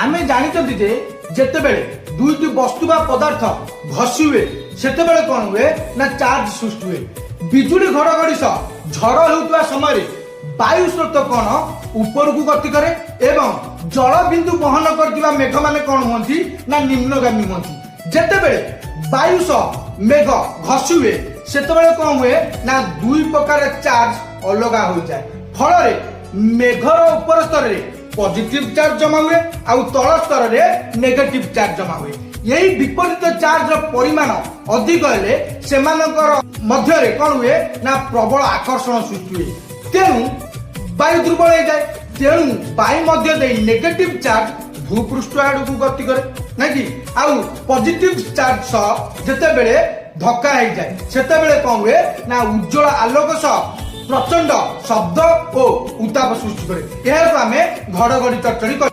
ଆମେ ଜାଣିଛନ୍ତି ଯେ ଯେତେବେଳେ ଦୁଇଟି ବସ୍ତୁ ବା ପଦାର୍ଥ ଘଷି ହୁଏ, ସେତେବେଳେ କ'ଣ ହୁଏ ନା ଚାର୍ଜ ସୃଷ୍ଟି ହୁଏ। ବିଜୁଳି ଘଡ଼ଘଡ଼ି ସହ ଝଡ଼ ହେଉଥିବା ସମୟରେ ବାୟୁ ସ୍ରୋତ କ'ଣ ଉପରକୁ ଗତି କରେ ଏବଂ ଜଳବିନ୍ଦୁ ବହନ କରିଥିବା ମେଘମାନେ କ'ଣ ହୁଅନ୍ତି ନା ନିମ୍ନଗାମୀ ହୁଅନ୍ତି। ଯେତେବେଳେ ବାୟୁ ସହ ମେଘ ଘଷି ହୁଏ, ସେତେବେଳେ କ'ଣ ହୁଏ ନା ଦୁଇ ପ୍ରକାର ଚାର୍ଜ ଅଲଗା ହୋଇଯାଏ। ଫଳରେ ମେଘର ଉପର ସ୍ତରରେ ପଜିଟିଭ ଚାର୍ଜ ଜମା ହୁଏ ଆଉ ତଳ ସ୍ତରରେ ନେଗେଟିଭ ଚାର୍ଜ ଜମା ହୁଏ। ଏହି ବିପରୀତ ଚାର୍ଜର ପରିମାଣ ଅଧିକ ହେଲେ ସେମାନଙ୍କର ମଧ୍ୟରେ କ'ଣ ହୁଏ ନା ପ୍ରବଳ ଆକର୍ଷଣ ସୃଷ୍ଟି ହୁଏ। ତେଣୁ ବାୟୁ ଦୁର୍ବଳ ହେଇଯାଏ। ତେଣୁ ବାୟୁ ମଧ୍ୟ ଦେଇ ନେଗେଟିଭ ଚାର୍ଜ ଭୂପୃଷ୍ଠ ଆଡକୁ ଗତି କରେ, ନାଇଁ କି? ଆଉ ପଜିଟିଭ ଚାର୍ଜ ସହ ଯେତେବେଳେ ଧକ୍କା ହେଇଯାଏ, ସେତେବେଳେ କଣ ହୁଏ ନା ଉଜ୍ଜଳ ଆଲୋକ ସହ ପ୍ରଚଣ୍ଡ ଶବ୍ଦ ଓ ଉତ୍ତାପ ସୃଷ୍ଟି କରେ। ଏହାକୁ ଆମେ ଘଡଘଡି ଚଡଚଡି କହି